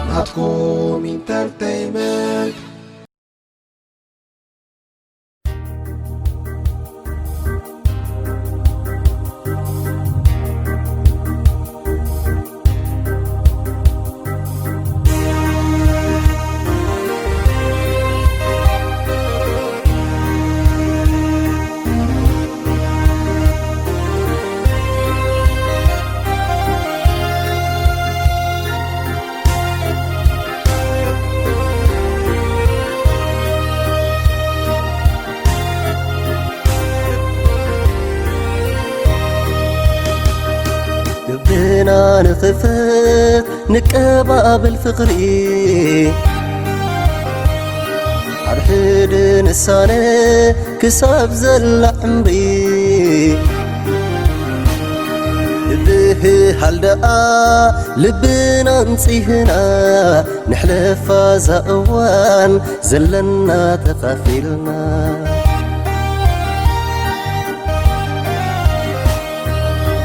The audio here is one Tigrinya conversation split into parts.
ናትኩም ኢንተርተይመንት። ልብና ንኽፈት ንቀባበል ፍቕሪ፣ ሓድሕድ ንሳነ ክሳብ ዘላ ዕምሪ። ብህሃል ደኣ ልብና ኣንጺህና ንሕለፋ እዛ እዋን ዘለና ተኻፊልና።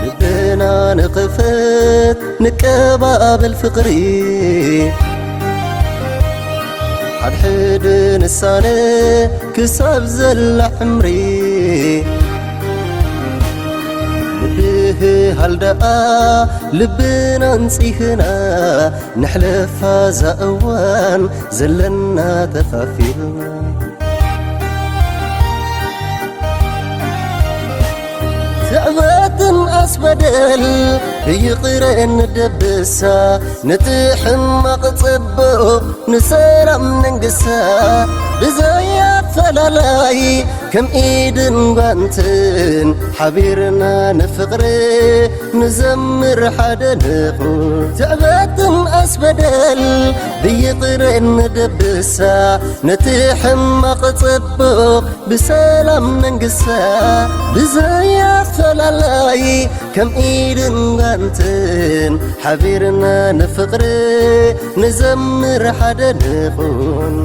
ልብና ንኽፈት ንቀባበል ፍቕሪ፣ ሓድሕድ ንሳነ ክሳብ ዘላ ዕምሪ። ንብህሃል ደኣ ልብና ኣንጺህና ንሕለፋ እዛ እዋን ዘለና ተኻፊልና። ትዕበትን ኣስበደል ብይቕረ እንደብሳ፣ ነቲ ሕማቕ ጽቡቕ ንሰላም ነንግሳ። ብዘይ ኣፈላላይ ከም ኢድን ጓንትን ሓቢርና ንፍቕሪ ንዘምር ሓደ ንኹን። ትዕበትን ኣስበደል ብይቕረ እንደብሳ፣ ነቲ ሕማቕ ጽቡቕ ብሰላም ነንግሳ። ብዘይ ኣፈላላይ ከም ኢድን ጓንትን ሓቢርና ንፍቕሪ ንዘምር ሓደ ንኹን።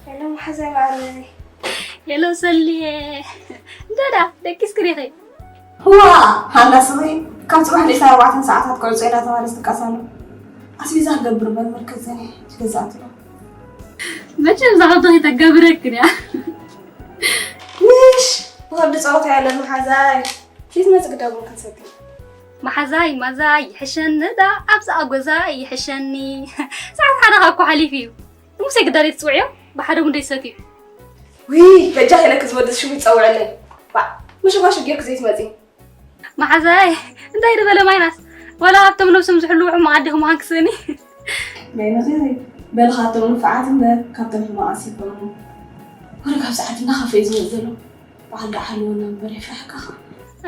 ሄሎ፣ መሓዛይ መዓረይ። ሄሎ፣ ሰልየ። እንዶ ዳ፣ ደቂስኪ ዲኺ? ዋ፣ ሃንዳ ስኺ፣ ካብ ጽባሕ ንእሽተይ ኣርባዕተ ሰዓታት ክዕጾ እየ እናተባህለ ዝጥቀስ ኣሎ። ኣስቤዛ ክገብር እምበር ምልክት ዘኔ ትገዛእትሎ። መቸም እዛ ከብዲ ከይተገብረክን እያ። ምሽ፣ ብኸብዲ ጸወታ የለን መሓዛይ። ፊት መጽእ ግዳ ቡን ክንሰቲ። መሓዛይ ማዛይ ይሕሸኒ ዳ ኣብዛ ኣጎዛ ይሕሸኒ። ሰዓት ሓደ ካብ እኮ ሓሊፉ እዩ። ሙሴ ግዳል ትጽውዕዮ ብሓደ ሙንደ ይሰትዩ። ውይ በጃ ኢለክ ዝወደስ ሽሙ ይጸውዐለይ። ባ ምሽጓሽ ጌርክ ዘይትመጺ። መሓዛይ እንታይ ዝበለ ማይናስ ዋላ ካብቶም ነብሶም ዝሕልዉ ሕሙቕ ኣዲኹም ምዃን ክስእኒ። በይንኺ በሊ ካብቶም ንፉዓት እምበር ካብቶም ሕማቓት ኣይኮኑን። ወረ ካብ ሰዓት እናኸፈ እዩ ዝመጽእ ዘሎ። በዓል ደኣ ሓልወና እምበር የፍርሐካ ኸኣ።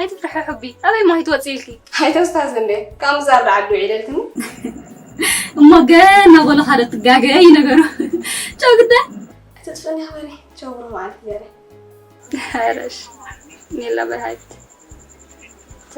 ኣይትፍርሒ ሕቢ ኣበይ ማሂት ወፂ ኢልኪ። ኣይተስታዝ እንዴ ካብ ምዛር ደኣ ዓዱ ዒለልትኒ። እሞ ገና በሎ ካደ ትጋገ እዩ ነገሩ። ጨው ግዳ ኣይተጥፍእኒ ሓበሪ። ጨው ብሩህ መዓልቲ ገይረ። ሐረሽ ኔላ በይ ሃይት ቻ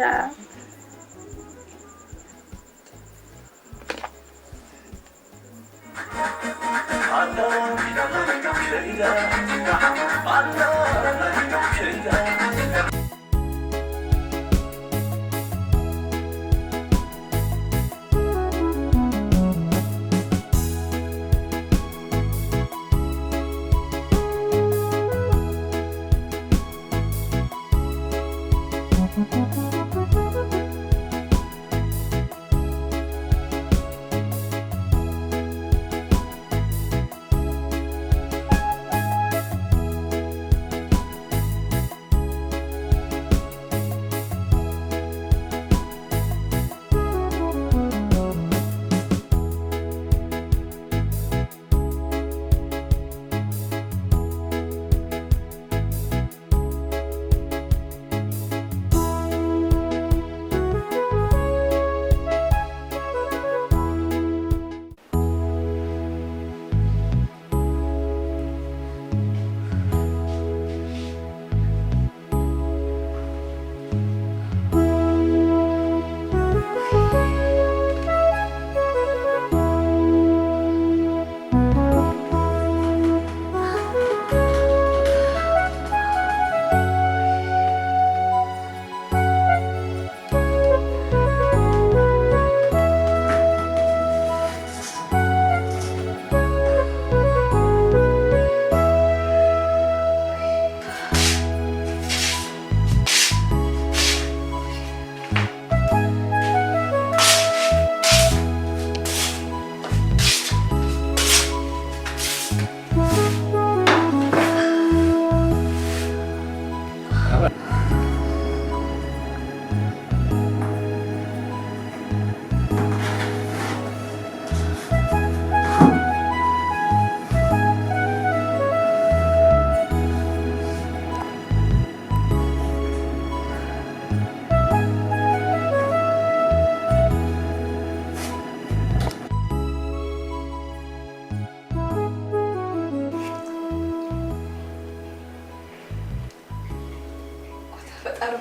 ፈጣሪ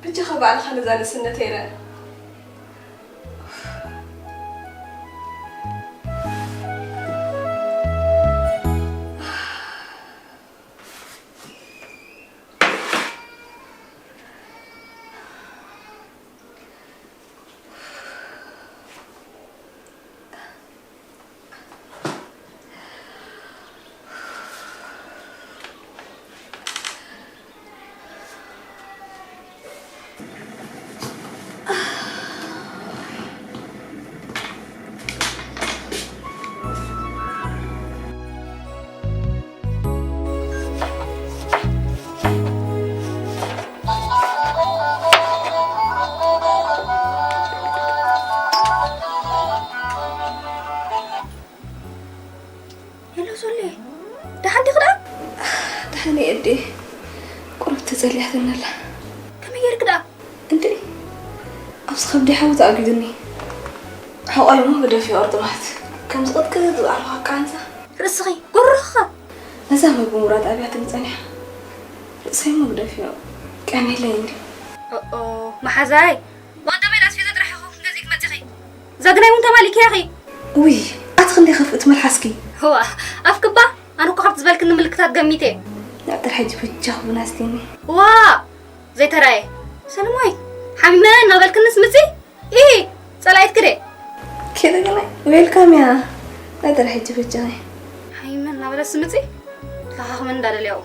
ብጃኻ ባዕልኻ ነዛ ንእስነተይ ርኣ። ሄሎ ሶሌ፣ ደሓን ዲኺ ደኣ? ደሓን እየ ኣዴ። ቁሩብ ተጸሊኣትኒ ኣላ። ከመይ ጌርኪ ደኣ? እንዴ፣ ኣብዚ ከብዲ ሓዊ ተኣጊዱኒ። ሕቖይ እሞ ግደፍዮ ቁርጥማት። ከም ዝቕጥቅጥ ዝኣልኹ ኣቃንዛ። ርእስኺ፣ ጉርኽኻ። ነዛ ምግቢ ምውራድ ኣብያትኒ ጸኒሓ። ርእሰይ እሞ ግደፍዮ። ቀኒለይ እንድዩ። ኦኦ፣ መሓዛይ። ወንድመይ ንኣስቤዛ ጥራሕ ኢኹ ገዚእኪ መጺኺ። እዛ ግናይ እውን ተማሊእክያ ኢኺ። ውይ፣ ኣቲ ክንደይ ከፍእቲ መልሓስኪ። ህዋ፣ ኣፍክባ፣ ኣነ እኮ ካብቲ ዝበልክኒ ምልክታት ገሚተ እየ። ንዕጥር ሕጂ በጃኹ ብናስቲኒ። ዋ፣ ዘይተራእየ። ሰለማዊት፣ ሓሚመ እናበልክንስ ምጺ? ኢሂ፣ ጸላኢትኪ ድየ? ኬደ ግናይ፣ ዌልካም እያ። ንዕጥር ሕጂ በጃኺ። ሓሚመ እናበለስ ምጺ? ተኻኽመን እንዳደለያው።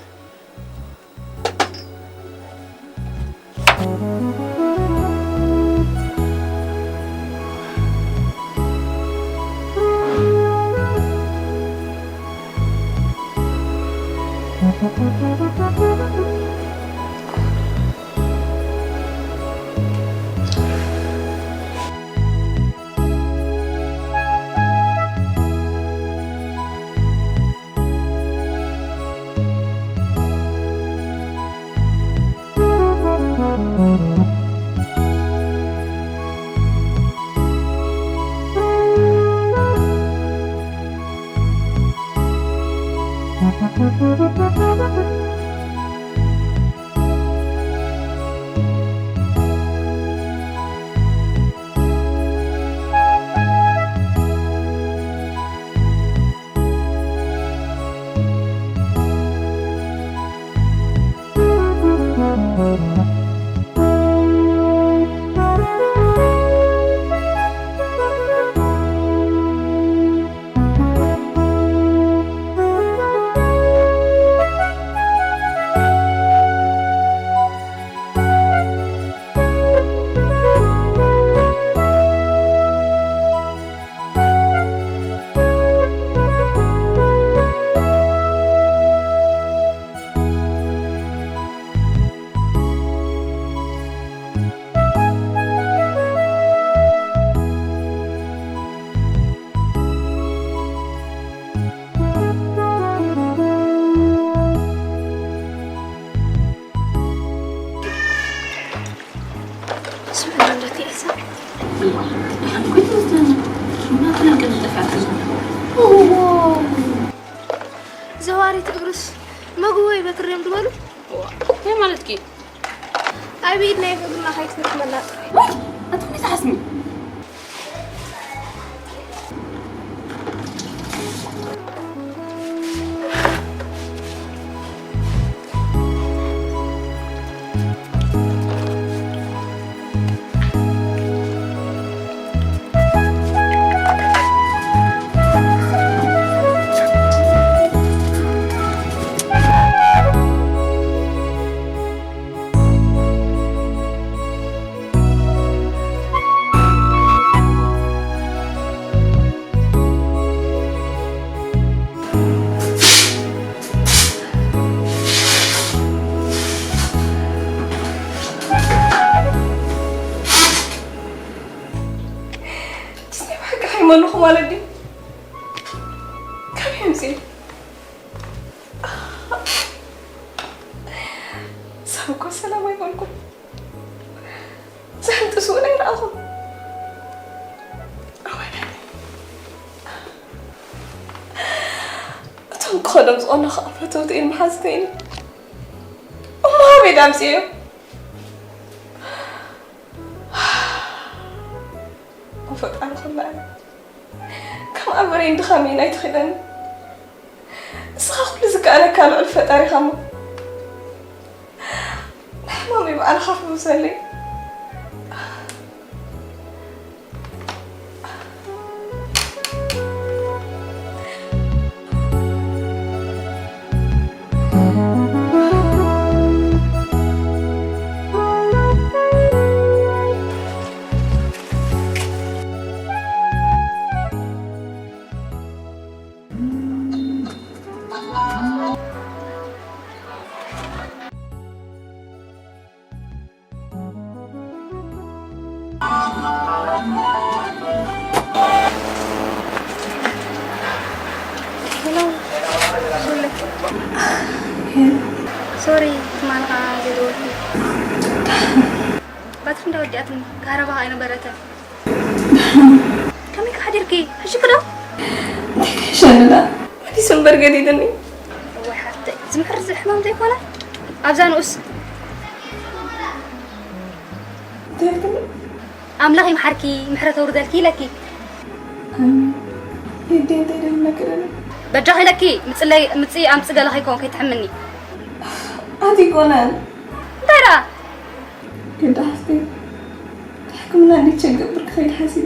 ስምዕና እንዳቲ ኤልሳ። ዘዋሪት እግርስ መግቦ ይበትር እዮም ዝበሉ። እንታይ ማለትኪ? ኣብ ኢድና እግርና ከይትልክመና ጥራይ። ወይ ኣትኩኒ ትሓስሚ። ዲስኒ ብሓቂ ሓይመልኹ ማለት ድዩ? ካብ የምፅእ ሰብ እኮ ሰላም ኣይኮንኩም። ዘሕንጥስ እውን ኣይረኣኹም። እቶም ክኸዶም ዝኾነ ከዓ ፈተውተይን መሓዝተይን እሞ ኣበይ ዳምፅዮ? ፈጣሪ ኩላ እያ። ከም ኣበረይን ድኻመይን ኣይትኺደኒ። ንስኻ ኩሉ ዝከኣለካ ልዑል ፈጣሪኻ እሞ ንሕማመይ ባዕልኻ ፍውሰለይ። ሶሪ ትማሊ ከዓ ዘይደወልኩ። ባትሪ እንዳወዲኣትኒ ካረባ ኣይነበረትን። ከመይ ሓዲርኪ? ሕሽኪ ዶ? እንታይ ክሕሸኒ ዳ? መሊሱ እምበር ገዲድኒ። እዋይ ሓፍተይ፣ ዝምሕር ሕማም ዘይኮነ ኣብዛ ንኡስ። እንታይ ኢልክኒ? ኣምላኽ ይምሓርኪ፣ ምሕረት ኣውርደልኪ ኢለኪ። ኣሜን። የደይ እንታይ ደልነኪ ደሊ? በጃኺ ኢለኪ፣ ምፅለይ፣ ምፂ ኣምፂ ገለ ከይኮን ከይትሕምኒ። ኣቲ ይኮነን። እንታይ ደኣ? ግዳ ሓፍተይ፣ ሕክምና እንዴት ቸገር ብርክ ከይድ ሓሲብ።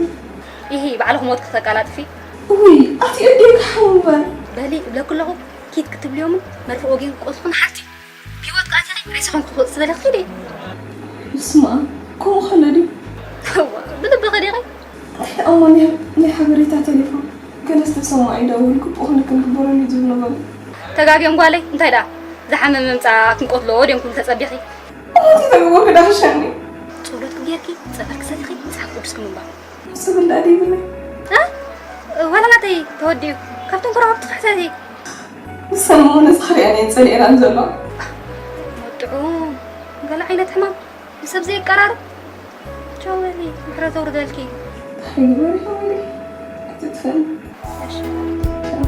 ኢሂ፣ ባዕልኹም ሞት ክተቃላጥፊ። ውይ፣ ኣቲ እዴ ክሓው እምበር። በሊ፣ እብለኪ ኣለኹ፣ ኪድ ክትብልዮምን መርፍእ ወጊን ቆስኹን ሓንቲ። ብህይወት ከኣ ተለይ ሬሳኹም ክትወጽ ዝበለ ኪዲ። ስማ፣ ከምኡ ከሎ ድዩ? እዋ፣ ብልቢ ከዲኺ? እሞ ናይ፣ ናይ ሓበሬታ ቴሌፎን ገለ ዝተሰምዖ ይደውል፣ ግቡእ ክንክን ግበረሉ እዩ ዝብሎ በሉ። ተጋግዮም ጓለይ፣ እንታይ ደኣ? ዝሓመመ ምምጻእ ክንቆትሎ ድዮም ክብሉ ተጸቢኺ? እሞ እንታይ ተግቦ ክዳኽሸኒ? ጸሎት ጌርኪ፣ ጸበል ክሰትኺ፣ መጽሓፍ ቅዱስ ክምንባብ። ስብል ደኣ ደይብለይ። እ? ዋላ ናተይ ተወዲኡ። ካብቶም ጎረባብቲ ክሕሰቲ። ንሰን እሞ ነዚ ክሪኣን እየን ጸሊኤናን ዘሎ። ጥዑም። ገለ ዓይነት ሕማም። ብሰብ ዘይቀራረብ። ቻው በሊ፣ ምሕረት ኣውርደልኪ። ሓይሊ በሪ ሓወይ፣ ኣይትጥፈእኒ። እሺ። ቻው።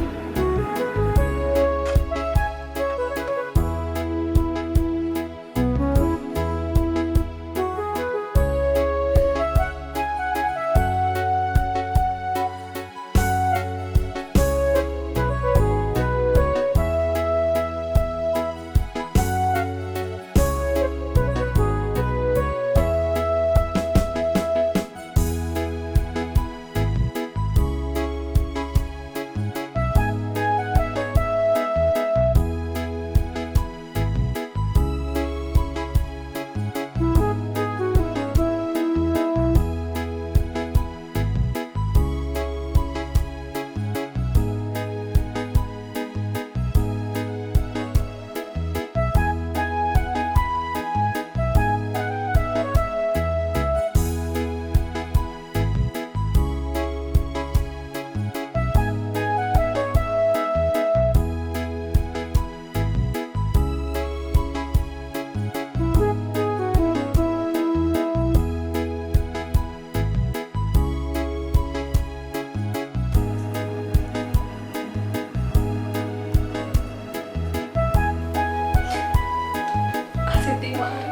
ኣሰደይ ማዓረይ፣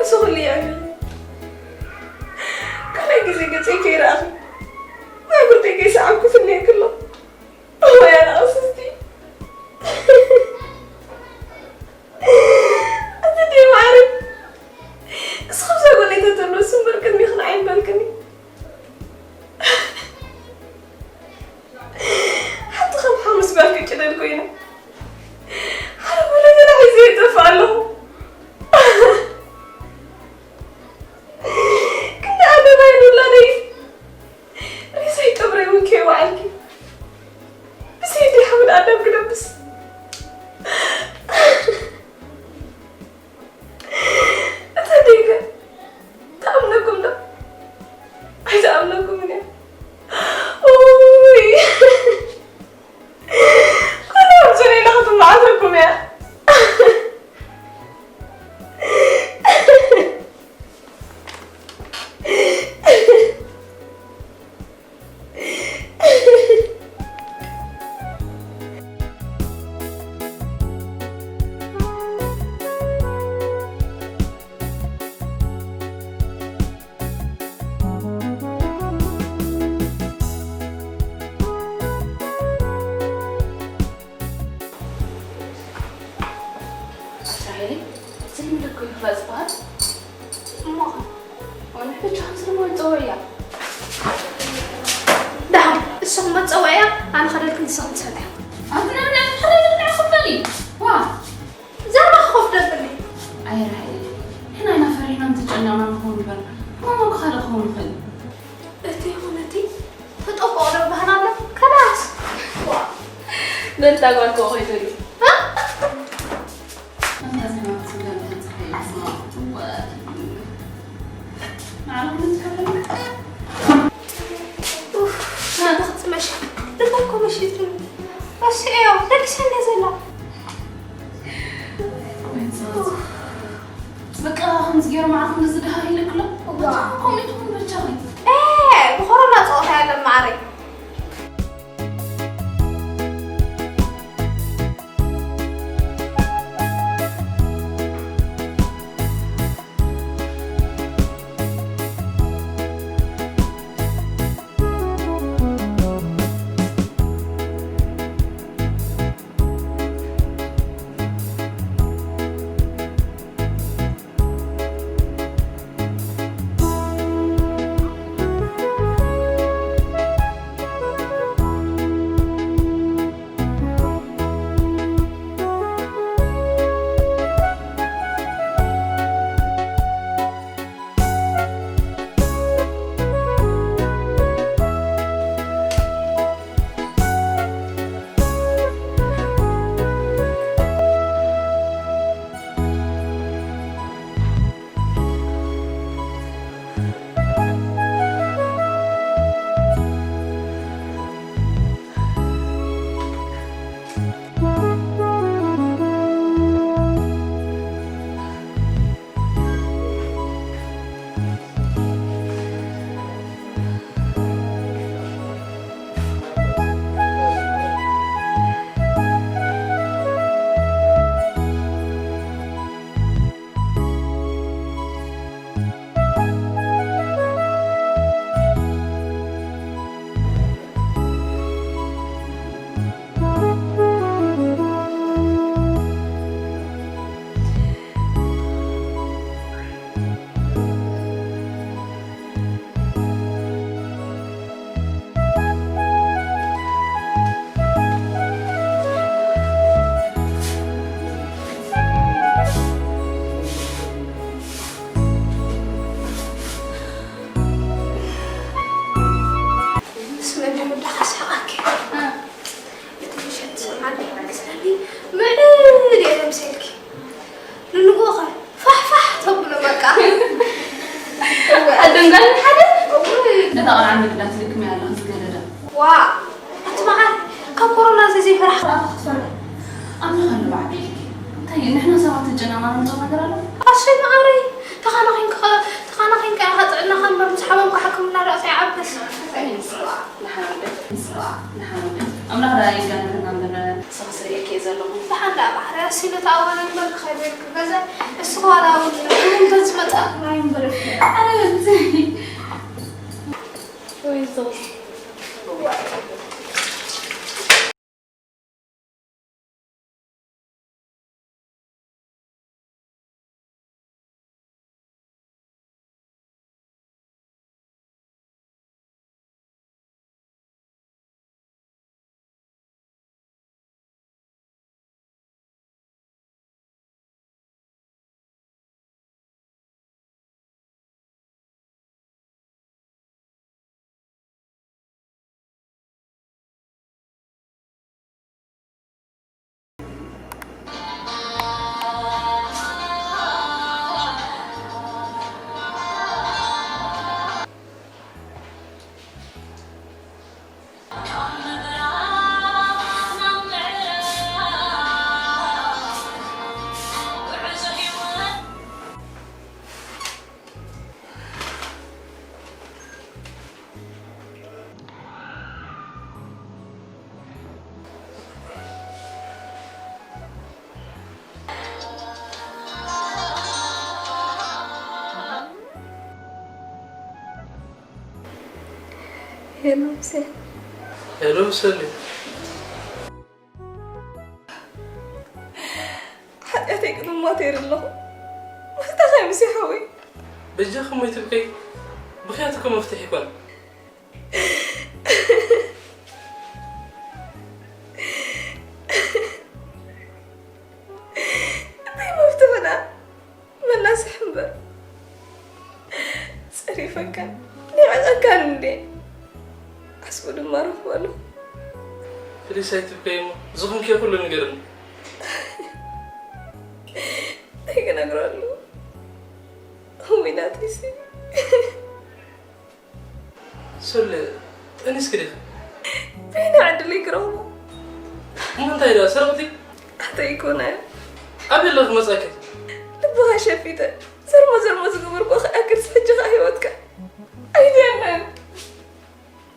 እዚ ኩሉ የዕብየኒ። ካልኣይ ግዜ ገጸይ ከይረኣኺ፣ ማይ ብርደይ ከይሰዓብኩ ፍነየኪ ኣለኹ። እዋይ ኣነ ኣቕስስቲ። ኣሰደይ ማዓረይ፣ እስኺ ብዛ ጓለይ ተተልወሲ እምበር ቅድሚኺ ንዓይ ምበልክኒ። ሓንቲ ከም ሓሙስ ጓል ክጭደድ ኮይነ፣ ሓደ ወለደና ሒዘ ይጠፍእ ኣለኹ። ክንዲ ኣደባይ ንውላደይ ሬሳይ ቀብረይ እውን ከይወዓልኪ፣ ብሰይዲ ሓመድ ኣዳም ክደብስ። እታ ደይከ ትኣምነኩም ዶ? ኣይትኣምነኩምን እያ። ኡይ! ኩሉ ኣብ ዙርያና ክትመዓተኩም እያ። እስራኤል፣ ዝልምድ እኮ እዩ ክፋል ዝበሃል። እሞ ኸ? ኣነ ብቻ ከም ስለ መጸውዕያ። ደሓን፣ እሱ መጸውዕያ፣ ኣነ ኸደልክን ንስኽን ትሰምዕያ። ኣቲ ናብላ ሓደ ልዕሊ ክፈሊ። ዋ! ዘርባ ክኸፍደልኒ። ኣይ ራሄል፣ ንሕና ኢና ፈሪሕናን ተጨነቕናን ንኸውን እምበር፣ ማማ እኮ ካልእ ክኸውን ይኽእል እዩ። እቲ ይኹን እቲ ተጠንቀቑ ዶ በሃል ኣሎ? ከላስ። ዋ፣ ነታ ጓል እኮ ኾይኑ እዩ። እ? ኣንታ ዘማት ስጋን ተንጽሐ ይስማ። ዋ፣ ንዓኹም ንዝፈለግ። ኡፍ፣ ናታ ክትመሽ። ልበኮ መሽቱ። እሱ እዮ፣ ደቂሰ እንደ ዘላ። በቃ ከምዚ ገይሩ መዓልቲ ንዝድሃር ኢለክሎ። ዋ። ከምኡ ትኹን በቻኺ። ኤ፣ ብኮሮና ጸወታ የለን ማዓረይ። ቆልዓ ምግዳት ልክም ያለ ዝገደደ። ዋ፣ ኣቲ መዓር፣ ካብ ኮሮና እዚ ዘይፈራሕካ ክትፈርሕ። ኣምላኽ ኣሎ ባዕሉ ኢልኪ። እንታይ እዩ? ንሕና ሰባት ተጨናማሪ ንጽው ነገር ኣሎ? ኣሸይ መዓረይ፣ ተኻናኺንካ፣ ተኻናኺንካ ኢኻ ጥዕናኻ እምበር ምስ ሓመምካ ሕክምና ዶ ኣይትዓብስ? እንታይ እዩ ንስኻ? ንሓመምካ፣ ንስኻ፣ ንሓመምካ። ኣምላኽ ደኣ ይጋነፈና እምበር፣ ንስኻ ስለ ኢልኪ እየ ዘለኹ። ደሓን ደኣ ባሕሪ፣ ኣሲሉ ተኣወነ እምበር ክኸይድ ኢልኪ ገዛ፣ እስኻ ዋላ እውን ሕሙም ተዝመጽእ። ኣረ፣ ወይ ዘው። ሄሎ፣ ሙሴ። ሄሎ፣ ሰሊ። ሓጢኣተይ ግን እሞ ተይሩ ኣለኹ። መፍታሕ ኣይምሲ ሓወይ። በጃኺ እሞ ኣይትብከይ። ብኽያት እኮ መፍትሒ ኣይኮነን። እንታይ መፍትሒ ደኣ? መናስሕ እምበር። ጸሪፈካን ኒዕቐካን እንዴ? ዓስቡ ድማ ረኽበሉ። ፕሊስ ኣይትብከይ እሞ፣ ዝኾንክዮ ኩሉ ንገርኒ። እንታይ ክነግረሉ? እውይ ናተይሲ። ሶል፣ ጠኒስኪ ዲኺ? በይና ዕድለይ ክረኽቦ። እሞ እንታይ ደኣ፣ ሰረቕቲ? ኣተ ይኮነ። ኣበይ ኣለኺ ክመጻኪ? ልብኻ ሸፊተ፣ ዘርሞ ዘርሞ ዝገበርኩ ክኣክል፣ ሕጂ ኸኣ ህይወትካ። ኣይደልን።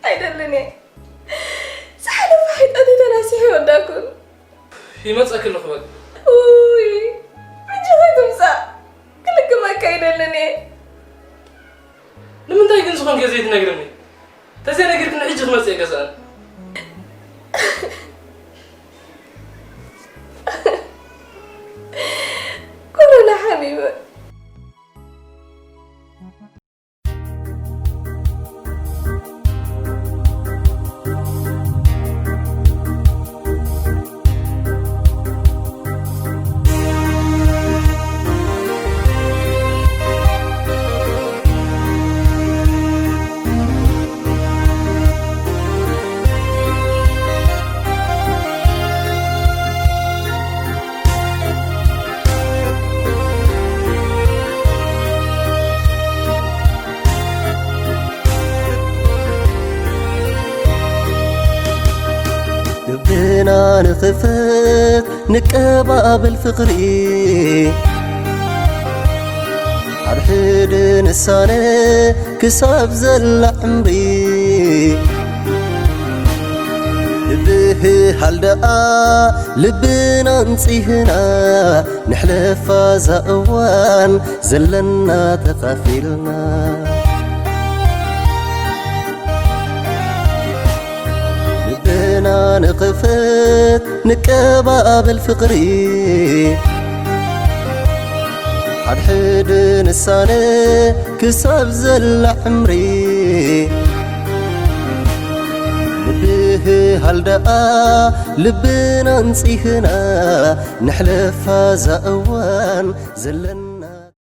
ኣይደልን እየ። ዝሓለፈ ሓጢኣተይ ተናሲሑ ይወዳእኩን። ይመጻኪ ኣለኹ በል። ውይ፣ ሕጂ ከይትምጻእ። ክልክመካ ኣይደልን እየ። ንምንታይ ግን ዝኾንክዮ ዘይትነግርኒ? ተዘይነጊርክኒ ሕጂ ክመጽእ እየ ገዛእን። ኮሮና ሓሚመ። ልብና ንኽፈት ንቀባበል ፍቕሪ፣ ሓድሕድ ንሳነ ክሳብ ዘላ ዕምሪ። ልብህ ሃልደኣ ልብና ኣንጺህና፣ ንሕለፋ እዛ እዋን ዘለና ተኻፊልና። ልብና ንኽፈት ንቀባበል ፍቕሪ፣ ሓድሕድ ንሳነ ክሳብ ዘላ ዕምሪ። ንብህሃል ደኣ ልብና ኣንጺህና፣ ንሕለፋ እዛ እዋን ዘለና